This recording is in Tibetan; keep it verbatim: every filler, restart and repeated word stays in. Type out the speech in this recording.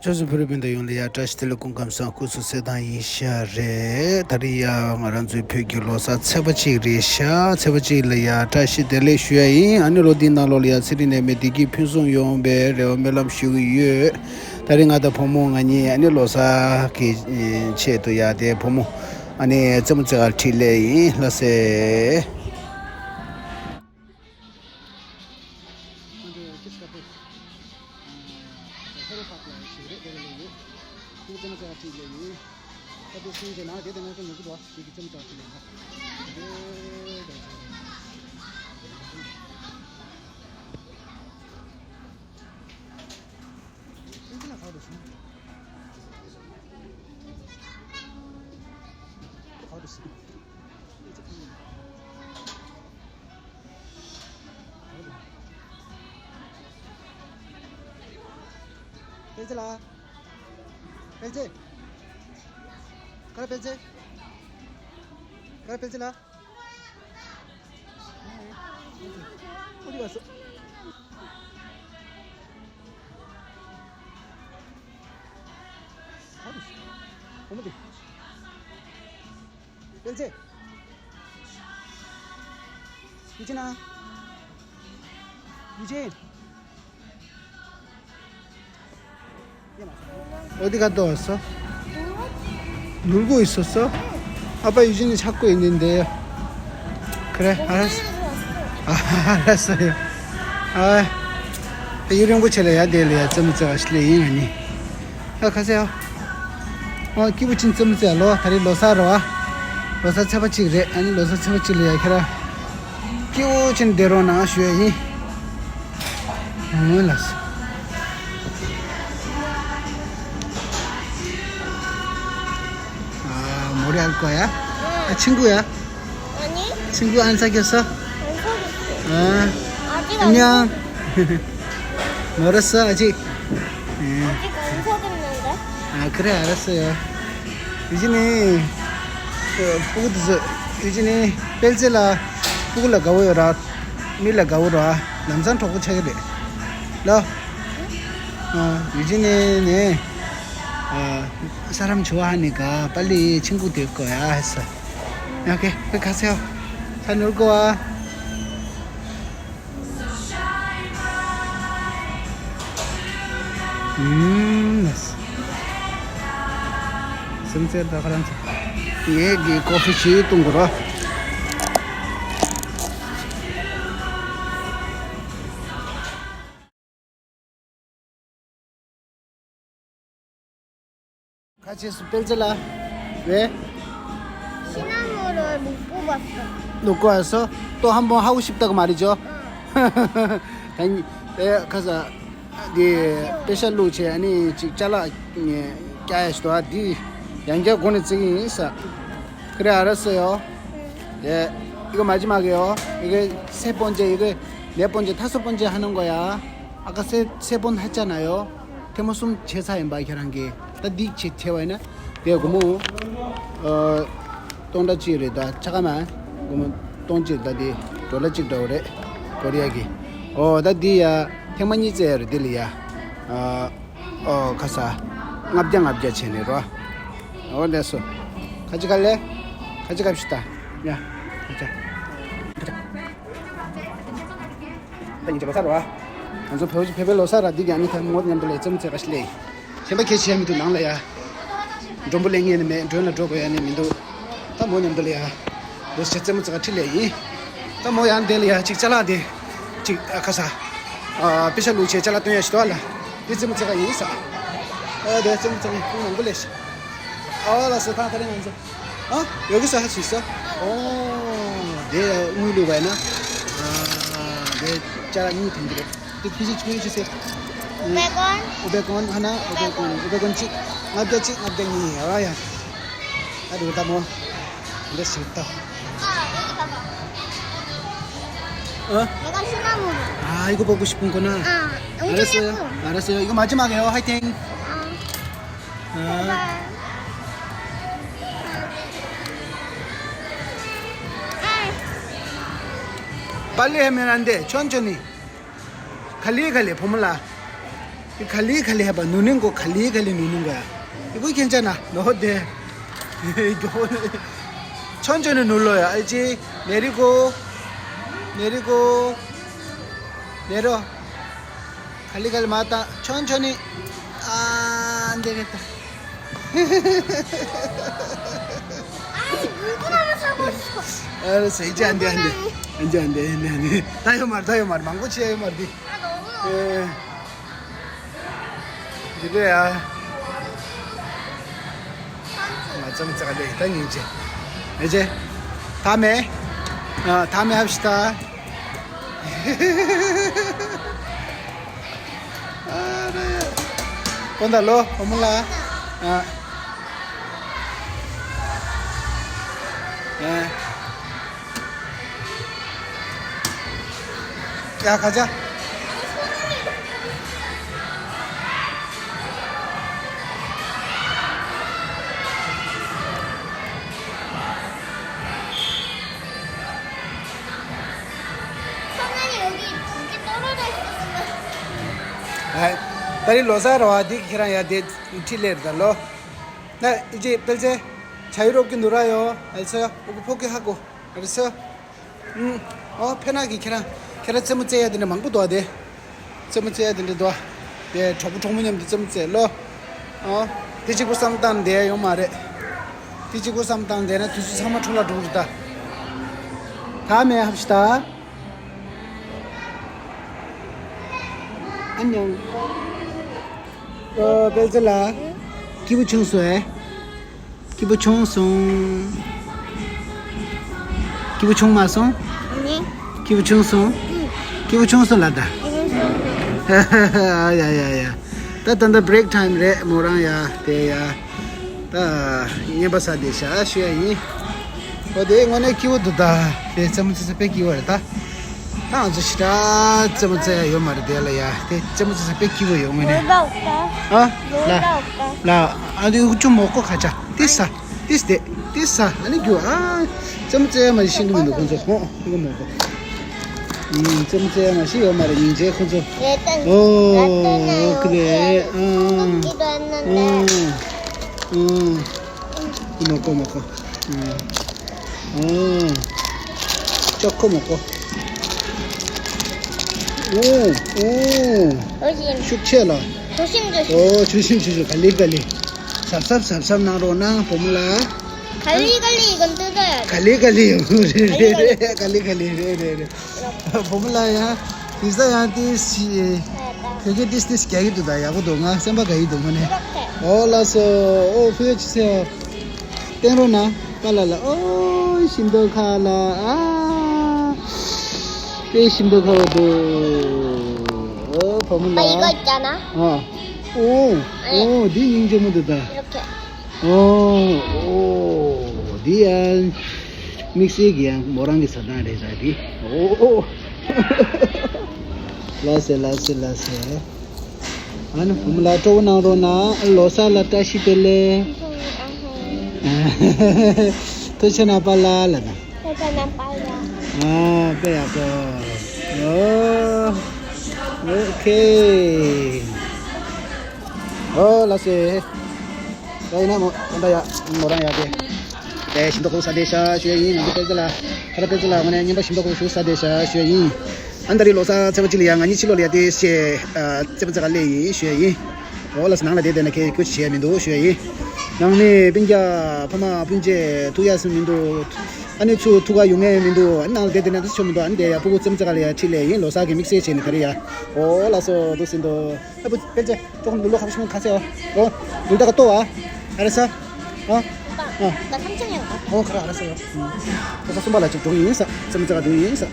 ཆོས་སུ་ཕུར་བུ་འདི་ཡོང་ལ་ཡ་བཀྲ་ཤིས་བདེ་ལེགས་སྐུ་ཁམས་བཟང་སྐུ་གཟུགས་གསལ་ཐང་ཡིན་ཤག་རེད། ད་རེས་ཡ་ང་རང་ཚོའི་བོད་ཀྱི་ལོ་གསར་ཚེས་པ་གཅིག་རེད་ཤག་ཚེས་པ་གཅིག་ལ་ཡ་བཀྲ་ཤིས་བདེ་ལེགས་ཞུ་ཡ་ཡིན། ཨ་ནི་ལོ་འདིའི་ནང་ལོགས་ལ་ཡ་ཚེ་རིང་ནད་མེད་བདེ་སྐྱིད་ཕུན་སུམ་ཡོང་བའི་རེ་བ་སྨོན་ལམ་ཞུ་གི་ཡོད། ད་རེས་ང་དང་བུ་མོ་ང་གཉིས་ཨ་ནི་ལོ་གསར་གྱི་ཆེད་དུ་ཡ་དེ་བུ་མོ་ཨ་ནི་རྩེད་མོ་རྩེ་གར་ཁྲིད་སླེབས་ཡིན་ལ་ཟེར། ང་ཚོ་ཀིཌས་ཀ་ཕེ་ཧེ་རོ་པཱག་ལ་ཞིག་རེད། དེ་ལ་ཡོད། ཁོང་རྩེད་མོ་རྩེ་བ་ཁྲིད་ལས་ཡོད། ད་དེ་སྲིང་རྗེས་ནང་དེ་དེ་ནང་དུ་ཉོ་གི་འདུག་དེ་གི་རྩེད་མོ་རྩེ་བ་ཁྲིད་ལས་ཡོད། དེ་དེ་དེ་ལ་ག་རེ་སོང་། ག་རེ་སོང་། སྤེན་ཚེ་ལགས། སྤེན་ཚེ། ག་རེ་སྤེན་ཚེ། ག་རེ་སྤེན་ཚེ་ལགས། ཨོ་དེ་ག་སོང་། ག་རེ་སོང་། འོ་མ་དེ། སྤེན་ཚེ། ཡུ་ཅིན་ཨ། ཡུ་ཅིན། འོ་དེ་ག་དོ་སོ། ནུར་གོ་ཡི་སོ་སོ། ཨ་ཕ་ཡུ་ཅིན་ནི་ཆག་གོ་ཡི་ནི་འདི། ཁ་རེ་ཨ་ར་སོ། ཨ་ར་སོ་ཡ། ཨ། ཡུན་རིང་པོ་ཆེ་ལ་ཡ་དེ་ལ་ཡ་རྩེད་མོ་རྩེ་བ་ཞིག་ལས་ཡིན་ང་ནི། ཨ་ཁ་སེ་ཨ། ཨོ་སྐྱིད་པོ་ཅིན་རྩེད་མོ་རྩེ་ལོ་ད་རེས་ལོ་གསར་རོ་ཨ། ལོ་གསར་ཚེས་པ་གཅིག་རེད། ཨ་ནི་ལོ་གསར་ཚེས་པ་གཅིག་ལ་ཡ་ཁྱེད་ར་སྐྱིད་པོ་ཅིན་བསྡད་རོགས་གནང་ཞུ་ཡ་ཡིན། ཨོ་ལགས་སོ། ཨ་མོ་རེ་ཨལ་ཀོ་ཡ། ཨ་ཆིང་གུ་ཡ། ཨ་ནི། ཆིང་གུ་ཨན་ས་ཀྱ་ས། ཨན་ས་ཀྱ་ས། ཨ། ཨ་ཅིག་ཨ་ཉང་། ནོ་ར་ས་ཨ་ཅིག་ཨ་ཅིག་ཨན་ས་ཀྱ་ནང་ད། ཨ་ཁ་རེ་ཨ་ར་ས་ཡ། ཡུ་ཅིན་ནི། སྤུ་གུ་དེ་ཚོ། ཡུ་ཅིན་ནི་སྤེན་ཚེ་ལ་སྤུ་གུ་ལ་དགའ་བོ་ཡོད་ར། མི་ལ་དགའ་བོ་ར། ལམ་སང་གྲོགས་པོ་ཆགས་ཀྱི་རེད། ལོ། ཨ་ཡུ་ཅིན་ནི་ནི། ཨ་ས་རམ་ཆུ་བ་ནི་ག་པ་ལི་ཆིང་གུ་དེ་ཀོ་ཡ་ཧེ་ས། ཡ་ཀེ་ཀེ་ཁ་སེ་ཡ། ས་ནུར་གོ་ཨ། ཨུམ། སེམས་ཚེ་ད་ཁ་རང་ཚོ། ངས་གི་ཀོ་ཕི་ཞིག་བཏུང་དགོས་ར། ཁ་ཆེ་སུ་སྤེན་ཚེ་ལ། ཝེ། ཤི་ན་མོ་རོ་ལུག་པོ་བ་སོ། ལུག་པོ་བ་སོ། ཏོ་ཧམ་པོ་ཧ་ཝུ་ཤིབ་ཏག་མ་རི་ཇོ། ཨ། ད་ནི་ཨེ་ཁ་ས། འདི་པེ་ཤ་ལུག་ཆེ་ཨ་ནི་ཅིག་ཅ་ལག་ཀྱ་ཡ་ཞིག་ཏོ་ཨ་འདི་ཡང་བསྐྱར་སྒོ་ནས་བརྩི་གི་ཡིན་ས། ཁི་རེ་ཨ་ར་སོ་ཡོ། ཨེ། ཡི་གེ་མ་ཅི་མ་གི་ཡོ། ཡི་གེ་སེ་སྤོན་ཅེ་ཡི་གེ་ནེ་སྤོན་ཅེ་ཐ་སོ་སྤོན་ཅེ་ཧ་ནང་གོ་ཡ། ཨ་ཀ་སེ་སེ་སྤོན་ཧ་ཅ་ན་ཡོ། ཐེངས་མ་གསུམ་བྱས་ཚར་ཡིན་པ་ཁྱེད་རང་གིས། ད་འདི་བྱེད་བྱས་པ་ཡིན་ན། དེ་སྒོར་མོ། ཨ། སྟོང་ཕྲག་གཅིག་རེད་ད་ཆ་ག་མ། སྒོར་མོ་སྟོང་གཅིག་ད་དེ་ཌོ་ལར་གཅིག་འདྲ་བོ་རེད། ཀོ་རི་ཡ་གི། ཨོ་ད་འདི་ཡ་ཐེངས་མ་གཉིས་བཙལ་ཡ་རེད་འདི་ལ་ཡ། ཨ། ཨོ་ཁ་ས། ལྔ་བརྒྱ་ལྔ་བརྒྱ་བྱས་ནས་རོ། ཨོ་ལས་སོ། ཁ་ཅིག་ག་ལས། ཁ་ཅིག་ག་བཞི་ད། ཡ། ཁ་ཅིག་ད་ཡིན་གྱི་ལོ་གསར་རོ། ང་ཚོ་བོད་བོད་པའི་ལོ་གསར་ར་འདི་ག་ནི་ཐ་མོ་མཉམ་དུ་ལས་རྩེད་མོ་རྩེ་ག་ཞིག་ལས། གཞན་པ་ཁྱེད་བྱས་མི་འདུག་ནང་ལ་ཡ། མགྲོན་པོ་ལེན་ངེས་ནི་མེད། མགྲོན་ལ་འགྲོ་དགོས་ཡ་ནི་མི་འདུག་ད་མོ་མཉམ་དུ་ལ་ཡ། ལོ་ཞེ་རྩེད་མོ་རྩེ་ག་ཁྲིད་ལས་ཡིན། ད་མོ་ཡང་དེ་ལ་ཡ་ཅིག་ཅ་ལག་དེ། ཅིག་ཨ་ཁ་ས། ཨ་པེ་ཤ་ལུག་ཆེ་ཅ་ལག་སྟོན་ཡ་ཞིག་འདུག་ཨ་ལ། དེ་རྩེད་མོ་རྩེ་ག་ཡིན་ས། ཨ་དེ་རྩེད་མོ་རྩེ་ག་ཡིན་ཁོང་མང་པོ་ལས་ཤི། ཨ་ལ་སོ་ཐང་ཐ་རིང་ང་ཚོ། ཨ་ཡོ་གི་ས་ཧ་ཆི་ས། ཨོ་དེ་དངུལ་ལུག་བས་ན། ཨ་དེ་ཅ་ལག་གཉིས་ཐོན་གི་རེད། དེ་ཕི་ཞིག་ཆུང་ཆུ་སེ། ཨུ་བེ་གོན། ཨུ་བེ་གོན་ཧ་ན་ཨུ་བེ་གོན་ཨུ་བེ་གོན་གཅིག་ལྔ་བརྒྱ་གཅིག་ལྔ་བརྒྱ་གཉིས་ཨ་ཡ། ཨ་དེ་ད་མོ། འདི་ཞིག་ད། ཨ། ཨ་ཡི་གོ་པོ་གུ་ཤི་ཕུང་གོ་ན། ཨ་རེ་སེ་ཨ་རེ་སེ་ཡི་གོ་མ་ཅི་མ་གེ་ཨོ་ཧའི་ཐེང་། ཨ། པ་ལེ་ཧེ་མེ་རན་དེ་ཆོན་ཆོན་ནི། ག་ལེ་ག་ལེ་བུ་མོ་ལ། ཁ་ལི་ཁ་ལི་ཧ་པ་ནུ་ནིང་གོ། ཁ་ལི་ཁ་ལི་ནུ་ནིང་གོ་ཡ། ཨི་ཀུ་ཁྱེད་ཅག་ན་ནོ་དེ། ཆོན་ཆོན་ནི་ནུ་ལོ་ཡ། ཨི་ཅི་ནེ་རི་གོ། ནེ་རི་གོ། ནེ་རོ། ཁ་ལི་ཁ་ལི་མ་ཏང་ཆོན་ཆོན་ནི། ཨ་འདེ་གེ་ཏ། ཨ་རེ་སེ་ཅི་ཨ་འདེ་ཨ་འདེ། ཨ་འདེ་ཨ་འདེ་ཨ་འདེ་ཨ་འདེ། ད་ཡོད་མར་ད་ཡོད་མར་མང་པོ་ཆེ་ཡོད་མར་འདི། ཨེ། འདི་རེད་ཡ། ང་ཙམ་ཙག་ལེ་ད་སྙིང་རྗེ། ཨེ་ཅེ། ཐ་མེ། ཨ་ཐ་མེ་ཧབ་ཤི་ད། ཨ་རེ། ཀོན་ད་ལོ་ཨོ་མོ་ལ། ཨ། ཨ། ཡ་ཁ་ཆ། ཨ། ད་རི་ལོ་ས་ར་བ་འདི་ཁྱེད་རང་ཡ་དེ་ཁྲི་ལེར་ད་ལོ། ན་ཨི་ཅེ་དཔལ་ཆེ། ཆ་ཡུ་རོབ་ཀྱི་ནུ་ར་ཡོ། ཨལ་སོ་ཡ་ཨུ་གུ་ཕོ་ཀི་ཧ་གོ། ཨལ་སོ། ཨུམ། ཨོ་ཕེ་ན་གི་ཁྱེད་རང་ཁྱེད་རང་རྩེད་མོ་རྩེ་ཡ་དེ་འདྲ་མང་པོ་འདུག་ཨ་དེ། རྩེད་མོ་རྩེ་ཡ་དེ་འདྲ་འདུག་ཨ། དེ་གྲོགས་པོ་གྲོགས་མོ་མཉམ་དུ་རྩེད་མོ་རྩེ་ལོ། ཨོ། དེ་གཅིག་པུ་བསམ་བཏང་བསྡད་ཡ་ཡོང་མ་རེད། དེ་གཅིག་པུ་བསམ་བཏང་བསྡད་ན་དུས་ཚོད་ཚང་མ་འཕྲོ་བརླག་འགྲོ་གི་རེད་ད། ད་མེད་ཧབ་ཤི་ད། ཨ་ཉང་། ཨོ་དཔལ་ཆེ་ལ། སྐྱིད་པོ་བྱུང་སོང་ཨེ། སྐྱིད་པོ་བྱུང་སོང་། སྐྱིད་པོ་བྱུང་མ་སོང་། ནི། སྐྱིད་པོ་བྱུང་སོང་། ཨུ། སྐྱིད་པོ་བྱུང་སོང་ལ་ད། སྐྱིད་པོ་བྱུང་སོང་། ཨ་ཡ་ཡ་ཡ། ད་ད་ད་བྷི་རེག་ཊའིམ་རེད་མོ་རང་ཡ་དེ་ཡ། ད་བརྙན་པ་ས་དེ་ཤ་ཤུ་ཡ་ཡིན། ཨོ་དེ་དངོས་གནས་སྐྱིད་པོ་འདུག་ད། དེ་རྩེད་མོ་རྩེ་ས་དཔེ་སྐྱིད་པོ་རེད་ད། ད་ང་ཚོ་ཞེ་དྲག་རྩེད་མོ་རྩེ་ཡ་ཡོད་མ་རེད་དེ་ལ་ཡ། དེ་རྩེད་མོ་རྩེ་ས་དཔེ་སྐྱིད་པོ་ཡོད་དངོས་གནས། ཨ་ལ། ལ་ཨ་དེ་ཨུ་ཆུ་མོག་གོ་ཁ་ཆ་དེ་ས། དེ་ས་དེ་དེ་ས་ཨ་ནི་རྒྱུ་ཨ། རྩེད་མོ་རྩེ་ཡ་མ་ཤེས་ཀྱི་མི་འདུག་ཁོང་ཚོ་ཧོ་ཧོ་མོག་གོ། ཨུམ་རྩེད་མོ་རྩེ་ཡ་མ་ཤེས་ཡོད་མ་རེད་སྙིང་རྗེ་ཁོང་ཚོ། ཨོ་ཨོ་ཁི་ལེ། ཨ་ཨ་ཨ་ཨ། མོག་གོ་མོག་གོ། ཨ། ཨོ། ཅོག་ཁོ་མོག་གོ། ཨོ། ཨོ། ཨོ་ཞིམ། ཤུགས་ཆེ་ལ། ཆུ་ཞིམ་ཆུ་ཞིམ། ཨོ་ཆུ་ཞིམ་ཆུ་ཞིམ་ག་ལེ་ག་ལེ། གཟབ་གཟབ་གཟབ་གཟབ་གནང་རོགས་གནང་བུ་མོ་ལ། ག་ལེ་ག་ལེ་གོན་ཏུ་ད་ཡ། ག་ལེ་ག་ལེ་ཡོང་རེད་རེད་རེད་ག་ལེ་ག་ལེ་རེད་རེད་རེད། བུ་མོ་ལ་ཡ། དེ་ས་ཡང་དེ་ཞི། ཁྱོད་ཀྱིས་ཏིས་ཏིས་རྒྱག་གི་འདུག་ད་ཡག་པོ་འདུག་ང་སེམས་པ་དགའ་ཡི་འདུག་ངོ་ནས། ཨོ་ལགས་སོ། ཨོ་ཕུ་ཡོ་ཆི་སེ། བསྟན་རོགས་གནང་། པཱ་ལགས་ལ་ཨོ་ཞིམ་མདོག་ཁ་ལ་ཨ། དཔེ་ཞིམ་མདོག་ཁ་བ་འདུག་ཨོ་བུ་མོ་ལ། ཨ། ཨོ། ཨོ་འདི་སྙིང་རྗེ་མོ་འདུག་ད། ཨོ། ཨོ། འདི་ཡང་། དམིགས་བསལ་གྱི་ཡང་མོ་རང་གི་ཟ་སྟངས་རེད་ཟ་འདི། ཨོ། ལགས་སེ་ལགས་སེ་ལགས་སེ། ཨ་ནི་བུ་མོ་ལ་སྤྲོ་བོ་གནང་རོགས་གནང་། ལོ་གསར་ལ་བཀྲ་ཤིས་བདེ་ལེགས། ཐུགས་རྗེ་གནང་པཱ་ལགས་ལ་ན། ཐུགས་རྗེ་གནང་པཱ་ལགས། ཨ་དཔེ་ཡག་པོ། ཨོ། ཨོ་ཁེ། ཨོ་ལགས་སེ། ད་ཡིན་ན་མོ་ད་ཡ་མོ་རང་ཡ་དེ། དེ་ཞིམ་མདོག་ཁ་པོ་ཟ་བསྡད་ཤག་ཞུ་ཡ་ཡིན། ང་ཚོ་དཔལ་རྩེ་ལ། ཁ་ར་དཔལ་རྩེ་ལ་ངོ་ནས་བརྙན་པ་ཞིམ་མདོག་ཁ་པོ་ཞིག་ཟ་བསྡད་ཤག་ཞུ་ཡ་ཡིན། ཨ་ནི་ད་རེས་ལོ་གསར་ཚེས་པ་གཅིག་ལ་ཡ་ང་གཉིས་ཕྱི་ལོགས་ལ་ཡ་དེ་ཞེ་རྩེད་མོ་རྩེ་ག་སླེབས་ཡིན་ཞུ་ཡ་ཡིན། འོ་ལགས་སོ། ནང་ལ་བསྡད་བསྡད་ན་ཁྱེད་སྐྱོ་བྱེད་ཡ་མི་འདུག་ཞུ་ཡ་ཡིན། ནང་མི་སྤུན་ཀྱག་ཕ་མ་སྤུན་མཆེད་ཐུག་ཡ་སུ་མི་འདུག་ཨ་ནི་ཚུར་ཐུག་ག་ཡོང་ཡ་མི་འདུག་ཨ་ནི་ནང་ལ་བསྡད་བསྡད་ན་ད་ཆོ་མི་འདུག་ཨ་ནི་དེ་ཡ་སྤུ་གུ་རྩེད་མོ་རྩེ་ག་ལ་ཡ་ཁྲིད་སླེབས་ཡིན། ལོ་གསར་གྱི་དམིགས་བསལ་བྱས་ནས་ད་རེས་ཡ། འོ་ལགས་སོ། འདུག་སེ་འདུག་ཨ་བུ་དཔལ་ཆེ། ཅོག་འདུག་ལོ་ཁ་པོ་ཞིག་ཁ་ཟེར་བ། འོ། འདུག་ད་ག་ཏོ་བ། ཨ་རེ་ས། ཨ། ཨ། ད་ཐམས་ཅད་ཡོང་ག་ཨོ་ཁ་ར་ཨ་རེ་ས་ཡོ། ཨོ་ཁ་གསུམ་པ་ལ་ཅིག་འགྲོ་གི་ཡིན་ས། རྩེད་མོ་རྩེ་ག་འགྲོ་གི་ཡིན་ས།